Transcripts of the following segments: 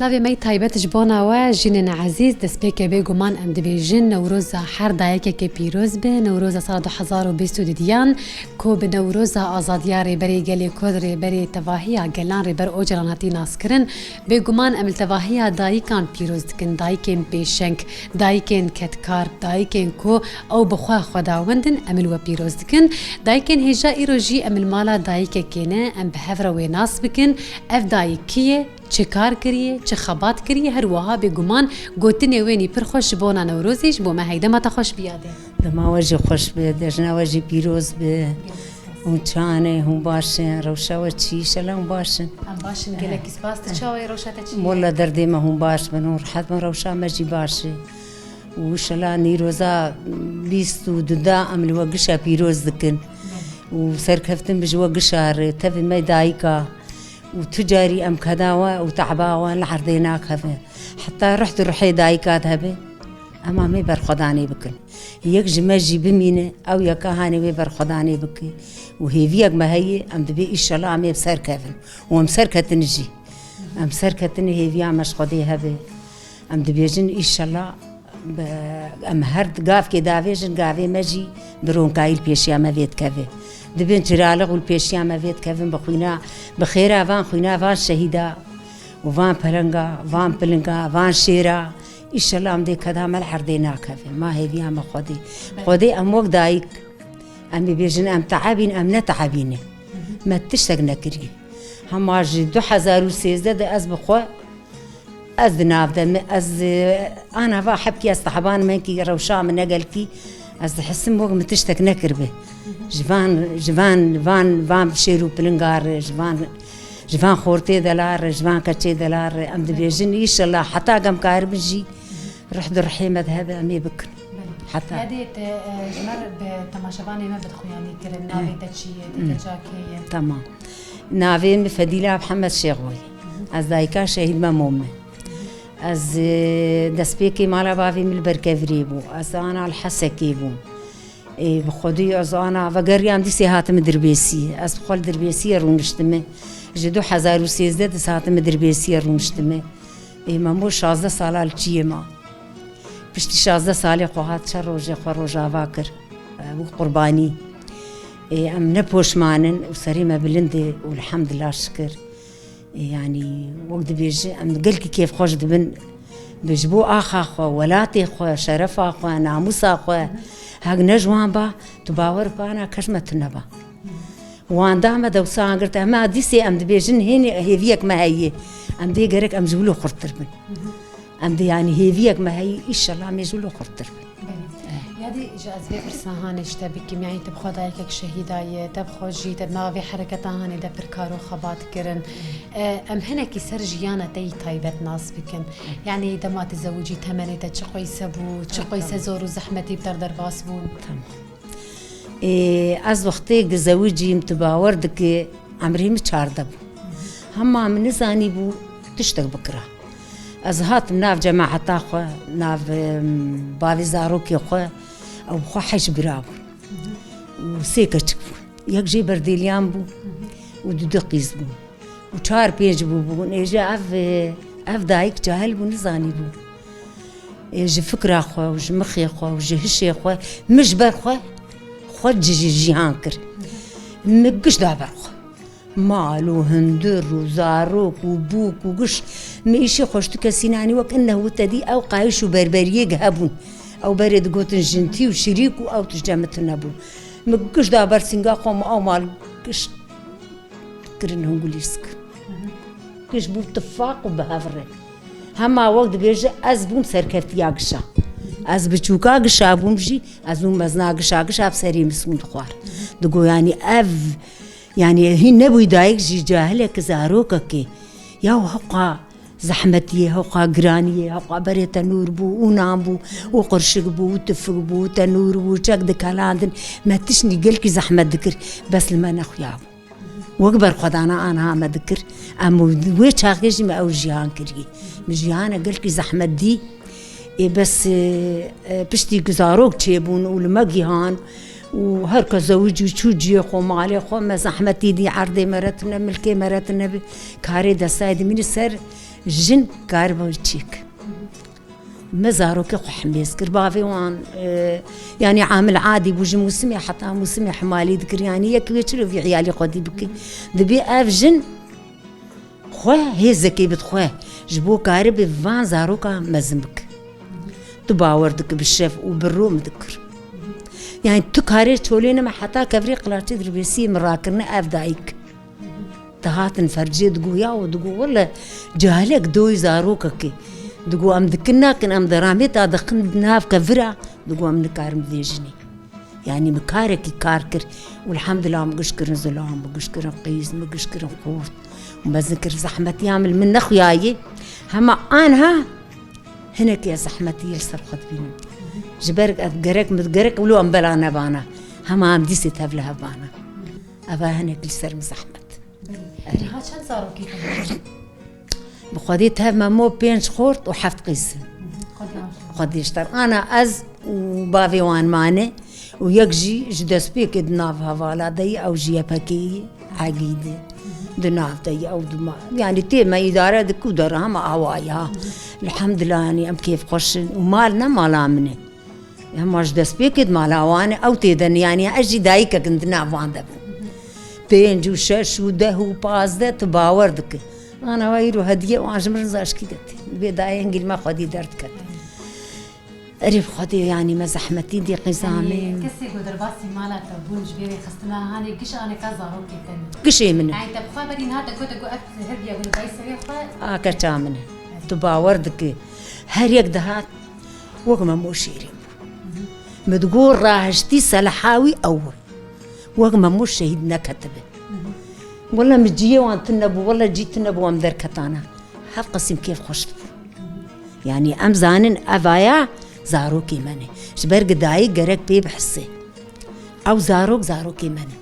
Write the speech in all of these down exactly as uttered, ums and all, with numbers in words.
Navê me yî taybet ji bona we, jinên ezîz, destpêkê bêguman em dibêjin Newroza her dayikekê pîroz be, Newroza sala du hezar û bîst û duyan, ku bi Newroza azadiya Rêberê Gelê Kurd, Rêberê Tevahiya Gelan Rêber Ocalan hatî naskirin. Bêguman em li tevahiya dayikan pîroz dikin, dayikên pêşeng, dayikên kedkar, dayikên ku ew bi xwe xwedawend in, em li we pîroz dikin. Dayikên hêja îro jî em li mala dayikekê ne, em bi hev re wê nas bikin. Ev dayik kî ye? Çi kar kiriye, çi xebat kiriye, her wiha bêguman gotinê wênî pir xweş ji bona Newrozê ji bo me hey dema te xweş biyade. Dema we jî xweş be, cejna we jî pîroz be. Hûn çawa ne, hûn baş in, rewşa we çi, înşela hûn baş in. Em baş in, gelekî spas. Tu çawa yî, rewşa te çi ye? Wela derdê me hûn baş bin, hûn rehet bin, rewşa me jî baş e. Û înşela Nîroza bîst û du da em li we gişa pîroz dikin. Û serkeftin bi ji we gişa re, tevî me dayika. Û tu carî em keda we û tehba we li erdê nakeve. Heta ruh di ruhê dayika de hebe, em ê berxwedanê bikin. Yek ji me jî bimîne, ew yeka hanê wê berxwedanê bike. Û hêviyek me heye, em dibê înşela em ê bi ser kevin. Û em ser ketin jî. Em ser ketin, hêviya me ji Xwedê hebe. Em dibêjin înşela Be, em her di gavkê davêjin, gavê me jî bi ronkayî li pêşiya me vê dikeve. Dibin çiralix û li pêşiya me vê dikevin bi xwîna, bi xêra van xwîna van şehîda û van pilinga, van pilinga, van şêra. Înşela em dê keda me li erdê nakeve. Ma hêviya me Xwedê. Xwedê em wek dayik, em ê bêjin em teebîn, em ne teebî ne. Me tiştek nekiriye. Hema ji du hezar û sêzdeh de ez bi xwe Ez di nav de me, ez, e, ana va hebkî ez teheban me kî rewşa min ne gelkî, ez dihisim wek min tiştek nekiribe. Ji van, ji van, van, van şêr û pilinga re, ji van, ji van xortê dela re, ji van keçê dela re, em dibêjin, înşellah, heta gem karibin jî, ruh di ruhê me de hebe, em ê bikin. Belê. Heta. Ya dê te, e, ji me re bi temaşevanê me bidixuyanî kirin, navê te çi ye, te keça kê ye? Tamam. Navê min Fedîla Mihemed Şêxo ye. Ez dayika Şehîd Memo me. Ez, e, destpêkê mala bavê min li Berkevirê bû. Ez ana li Hesekê bûm. Ê, bi Xwedî ez ana vegeriyam dîsê hatime Dirbêsiyê. Ez bi xwe li Dirbêsiyê rûniştime. Ji du hezar û sêzdeh dis hatime Dirbêsiyê rûniştime. Ê, Memo şazdeh sala li çiyê ma. Piştî şazdeh salê xwe hat çar rojê xwe rojava kir. E, wek qurbanî. Ê, em ne poşman in û serê me bilind e û elhamdulillah şikir. Ê, yanî, wek dibêje, em gelkî kêfxweş dibin. Bi ji bo axa xwe, welatê xwe, şerefa xwe, namûsa xwe, hek ne ji wan ba, tu bawer bike ana keş me tune ba. Wan da me dewsa agirte, hema dîsê em dibêjin hênî hêviyek me heye. Em dê gerek em ji wilo xurttir bin. Em dê, yanî, hêviyek me heye, înşellah em ê ji wilo xurttir bin. Belê. Ya dê ji ez vê pirsa hanê ji te bikim, yanî tu bi xwe dayikek şehîda ye, te bi xwe jî te navê hereketa hanê de pir kar û xebat kirin. E, em hinekî ser jiyana te yî taybet nas bikin. Yanî dema tu zewicî temenê te çi qeyse bû, çi qeyse zor û zehmetî bi te re derbas bûn? Tamam. Ê, ez wextê ku zewicîm, tu bawer dike, emrê min çardeh bû. Hema min nizanîbû tiştek bikira. Ez hatim nav cemaeta xwe, nav, em, bavê zarokê xwe, ew bi xwe heşt bira bûn. Û sê keçik bûn. Yek jê berdêliyan bû û du du qîz bûn. Û çar pênc bûbûn. Ê, ji ev, ev dayik cahil bû, nizanîbû. Ê, ji fikra xwe û ji mixê xwe û ji hişê xwe, min ji ber xwe, xwe ji, ji, cîhan kir. Min giş da ber xwe. Mal û hundir û zarok û bûk û giş. Min îşê xweştu kesînanî wek innehu te dî ew qayîş û berberiyê hebûn. Ew berê digotin jintî û şirîk û ew tişt cem min tune bûn. Min giş da ber sînga xwe, min ew mal giş kirin hingulîsk. Giş bû tifaq û bi hev re. Hema wek dibêje, ez bûm serkeftiya gişa. Ez biçûka gişa bûm jî, ez bûm mezna gişa, gişa bi serê min sûn dixwar. Digo, yanî ev, yanî hîn nebûyî dayik jî cahilek, zarokekê. Ya hewqa zehmetiyê, hewqa giraniyê, hewqa berê tenûr bû û nan bû û qirşik bû û tifik bû û tenûr bû, çek dikelandin. Me tiştî gelkî zehmet dikir, bes li me nexuyabû. Wek berxwedana anha me dikir, em wê çaxê jî me ew jiyan kiriye. Min jiyana gelkî zehmet dî. Ê bes, e, e, piştî ku zarok çêbûn û li me gihan û her kes zewicî çû ciyê xwe, malê xwe, me zehmetî dî, erdê me re tune, milkê me re tune bi, karê destayê dimîne ser, Jin karibe çêk. Me zarokê xwe hemêz kir. Bavê wan, e, yanî amil adî bû, ji mûsimê heta mûsimê hemalî dikir. Yanî yek wê çilo vî îyalî xwedî bike? Dibê ev jin xwe hêzekê bide xwe, ji bo karibe van zaroka mezin bike. Tu bawer dike bi şev û bi ro min dikir. Yanî tu karê çolê neme heta kevirê qilaçê dirbêsiyê min rakirine ev dayik. Dihatin fercê digoya û digo, wele cahilek doyî zarokekê. Digo, em dikin nakin, em deramêta dixin nav kevira. Digo, em nikarin vê jinê. Yanî min karekî kar kir. Û elhamdulillah min giş kirin zilam, min giş kirin qîz, min giş kirin xort. Û mezin kir zehmetiya min, min nexuyaye. Hema anha hinekî ez zehmetiyê li ser xwe dibînim. Ji ber ev gerek min, gerek wilo em bela nebana. Hema em dîsê tev li hev bana. Eva hinek li ser min zehmet. Belê. Niha çend zarokî hene? Bi xwedî tev me mo pênc xort û heft qîz. Xwedî aşkına. Xwedî ji ter. Ana ez û bavê wan mane û yek jî ji destpêkê di nav hevala de ye, ew ji Y P K'ê ye, Egîdê. Di nav de ye, ew di ma-, yanî tê me îdare di ku dera hema awa ya. Elhamdulillah, yanî em kêfxweş in û mal ne mala min e. Hema ji destpêkê di mala wan e, ew tê de ne, yanî ez jî dayikek in di nav wan de bûm. Pênc û şeş û deh û pazdeh tu bawer dike. Ana wa îro hediye wan ji min zaşkî de tê. Divê dayê hingî li me xwedî derdiket. Erê bi xwedê yanî me zehmetî dî qîzanê. Yanî kesê ku derbasî mala te bûn ji vê rêxistina hanê giş aneka zarokê te ne. Gişê min e. Yanî te bi xwe berî niha te got, te got ev hediye ku li dayî serê xwe. A keça min e. Tu bawer dike. Her yek dihat wek Memo Şêrîn bû. Min digot rahiştî seleha wî ew e. Wek Memo şehîd neketibe. Wele min ciyê wan tune bû, wele cî tune bû em derketana. Hev qesim kêf xweş dibû. Yanî em zanin evaya zarokê me ne. Ji ber gidayî gerek pê bihise. Ew zarok zarokê me ne.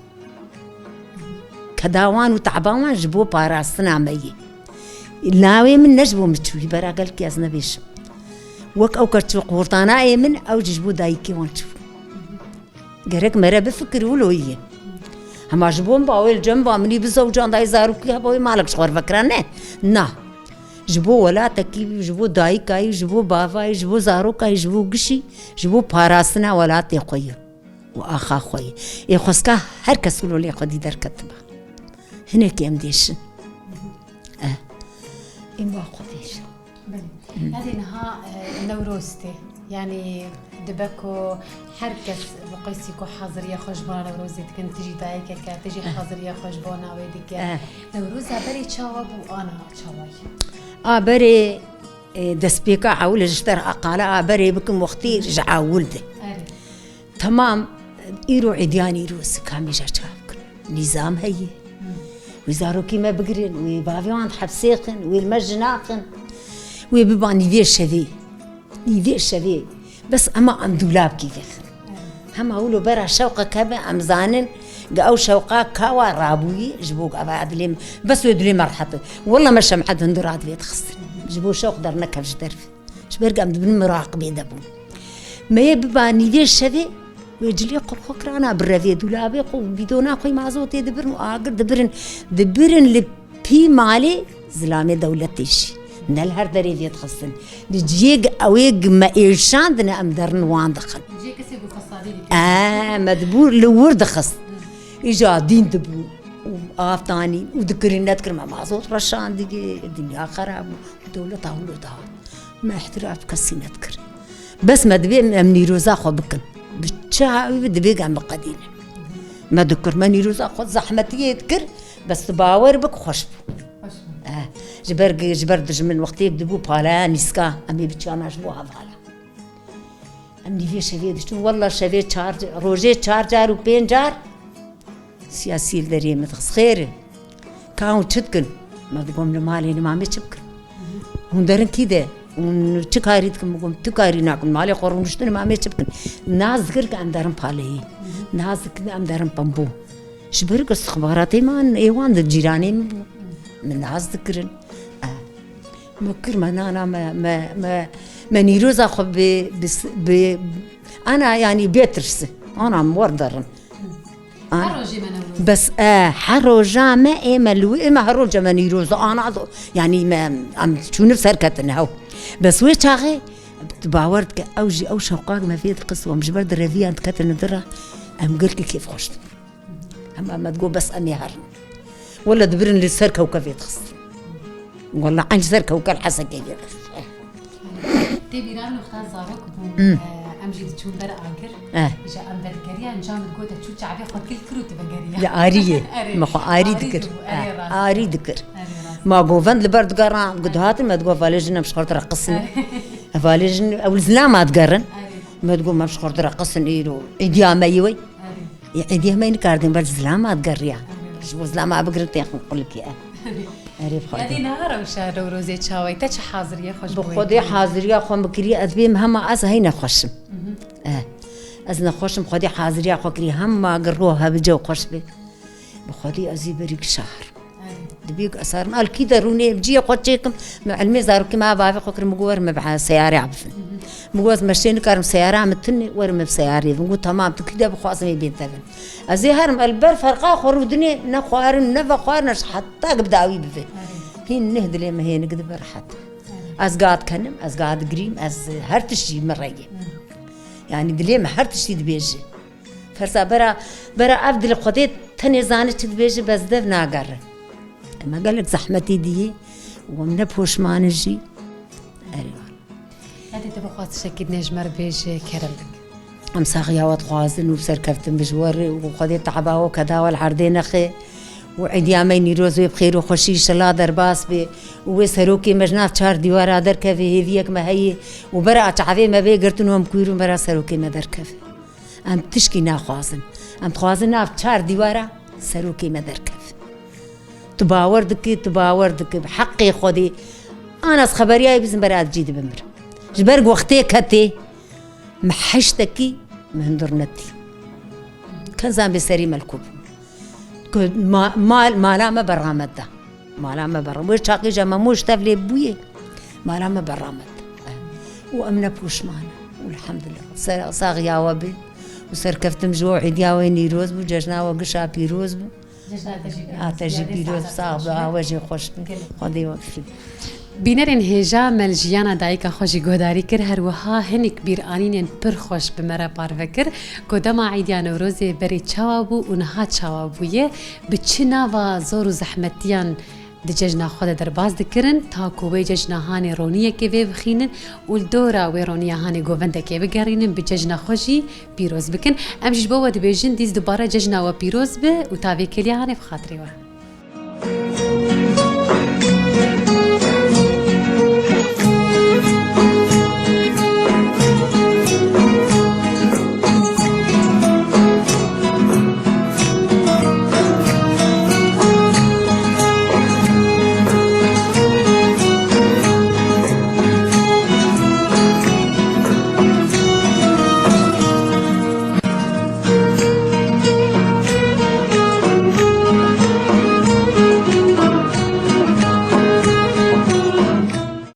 Keda wan û teba wan ji bo parastina me ye. Lawê min ne ji bo min çûyî, bera gelkî ez nebêjim. Wek ew ke çû qurtana ê min, ew jî ji bo dayikê wan çû. Gerek mere bifikir wilo ye. Hema ji bo min ba wê li cem ba minî bizewcan dayê zarokî heba wê malek ji xwe re vekira ne. Na. Ji bo welatekî, ji bo dayikayî, ji bo bavayî, ji bo zarokayî, ji bo gişî, ji bo parastina welatê xwe ye. Û axa xwe yê. Ê xwezka her kes wilo lê xwedî derketiba. Hinekî em dêşin. Eh. Ê ma xwe dêşin. Belê. Hı. Hadi niha, e, Newroz tê. Yanî dibe ku her kes bi qeysî ku haziriya xwe ji bona Newrozê dikin, tu jî dayikeke, tu jî Eh. haziriya xwe ji bona wê dike. Eh. Newroza berê çawa bû, ana çawa ye? A berê, e, destpêka ewil ji ter aqala a berê bikim wextî ji ewil de. Erê. Temam, îro îdiyan îro sikamî ja çav bikin. Nîzam heye. Wê zarokî me bigirin, wê bavê wan di hepsê xin, wê li me jina xin. Wê biba nîvê şevê. Nîvê şevê. Bes ema em dûlabkî vê xin. Hema wilo bera şewqek hebe em zanin, ge ew şewqa kawa rabûyî, ji bo eva dilê me. Bes wê dilê me rehet. Wela me şem'e di hundir adivê dixistin. Ji bo şewq dernekev ji derve. Ji ber ku em dibin miraqibê de bûn. Me yê biba nîvê şevê, wê cilê qurxo kirana, bi revê dûlabê xwe û bîdona xwe yê mazotê dibirin û agir dibirin, dibirin li pî malê zilamê dewletê jî. Ne li her derê vê dixistin. Li ciyê gi-, ew ê gi me êşandine em derin wan dixin. Ciyê kesê ku fesadî dike. Ee, me dibû li wir dixist. Îja dîn dibû û av tanî û dikirin nedikirin me mazot reşandigê, dinya xerab bû. Dewleta wilo dihat. Me îhtiraf bi kesî nedikir. Bes me divê em nîroza xwe bikin. Bi çi hawî bi divê em biqedînin. Me dikir, me nîroza xwe zehmetiyê dikir, bes tu bawer bik xweş bû. Xweş bû. Eh, ji ber, ji ber dijmin wextê dibû palaya nîska, em ê biçiyana ji bo hevala. Em nîvê şevê diçin, wela şevê çar, rojê çar car û pênc car siyasî li derê min dixist. Xêr e. Ka hûn çi dikin? Me digot, em li malê ne, ma em ê çi bikin? Hûn derin kî de? Hûn çi karî dikin? Min got, tu karî nakin. Malê xwe rûniştin, ma em ê çi bikin? Nas dikir ke em derin paleyê. Nas dikir em derin pembo. Ji ber ku istixbaratê me ê wan di cîranê min bû. Min nas dikirin. Eh. Me kir, me nana, me, me, me, me nîroza xwe bi, bi, bi, ana, yanî bê tirsi. Ana em wer derin. Her rojê me Newroz. Bes, e, her roja me ê me li wê, ê me her roja me Nîroz, ana do-, yanî me, em çûnir ser ketin hew. Bes wê çaxê, tu bawer dike, ew jî ew şewqak me vê dixist, em ji ber di reviyan diketin di re, em gelkî kêfxweş dibin. Hema me digot, bes em ê herin. Wele dibirin li ser kewkevê dixistin. Wele eyn ji ser kewke li Hesekê vê dixist. Tê bîra min wexta zarok bûm, Hmm. e, em jî diçûn ber agir. Eh. Ji em vedigeriyan, ca min got, "Çû çavê xwe kil kir û tu vegeriya." Li ariyê. Erê. Me xwe arî Arî dikir. dibû, erê Eh, rast. Arî dikir. Erê rast. Ma govend li ber digeran, gu dihatin, me digot, "Valê jin em ji xwe re qisin." Erê. Valê jin ew li zilama digerin. Erê. Me digot, "Me em ji xwe re qisin îro." Îdiya me yî wey. Erê. Yê êdî hemeyî nikardin ber zilama digeriya. Ji bo zilama bigirin têxin qulikê. Erê bi Xwedê. Yadî niha rewşa Newrozê çawey te çi haziriye xweş Bi bû Xwedê wê? Haziriya xwe bikiriye ez bêm hema ez hey nexweş im. Mhm. Eh. Ez nexweş im Xwedê haziriya xwe kiriye hema girro hebice û xweş bê. Bi Xwedê ez ê berî şehir. Erê. Dibî ku ez herim, el kî derûnê, bi ciyê xwe çêkim, min ilmê zarokê me bavê xwe kir, min got, "Werin me bi seyare bifin." Min got, "Ez meşê nikarim, seyara min tune, werin me bi seyarê bifin." Got, "Tamam, tu kî de bixwazim ê bên tevin." Ez ê herim, el ber ferqa xwe rûdinê, ne xwarin, ne vexwarin, ez heta ki bi dawî bivê. Erê. Hîn neh dilê min hênik dibe rehet. Erê. Ez gad kenim, ez gad girîm, ez her tiştî min reyê. Hı. Yanî dilê min her tiştî dibêje. Fersa bera, bera ev dil Xwedê tenê zane çi dibêje, bes dev nagere. Ema gelek zehmetî diyî û em ne poşman in jî. Erê. Hadi te bixwaz tiştekî dinê ji me re bêje, kerem bik. Em saxiya we dixwazin û serkeftin bi ji we re û Xwedê teheba we keda we li erdê nexe û êdiya me Nîroz wê bi xêr û xweşî inşellah derbas bê û wê serokê me ji nav çar dîwara derkeve, hêviyek me heye û bera çavê me bê girtin û em kûr û bera serokê me derkeve. Em tişkî naxwazin. Em dixwazin nav çar dîwara serokê me derkeve. Tu bawer dikî, tu bawer dikî. Bi heqê Xwedê. Ana ez xeberiyayê bizin ber ez cî dibim bir. Ji ber wextê ketê, me heştekî me hundir netî. Ken zan bê serî me li ku bû. Ku ma-, mal, mala me beramet da. Mala me beramet. Wê çaxê ji me mûş tevlê bûye. Mala me beramet. Û em ne poşman in. Û elhamdulillah. Ser, saxiya we bê. Û serkeftim ji we û êdiya we nîroz bû. Cejna we gişa pîroz bû. Cejna te jî pîroz. A te jî pîroz. Sax be, a we jî xweş be. Gelek. Xwedê we bifî. Bînerên hêja me li jiyana dayika xwe jî guhdarî kir, her wiha hinek bîranînên pir xweş bi me re parve kir ku dema Îdiya Newrozê berê çawa bû û niha çawa bûye, bi çi nava zor û zehmetiyan di cejna xwe de derbas dikirin, ta ku wê cejna hanê roniyekê vê bixînin û li dora wê roniya hanê govendekê bigerînin, bi cejna xwe jî pîroz bikin. Em jî ji bo we dibêjin, dîs dubare cejna we pîroz be û tavê kêliya hanê bi xatirê we.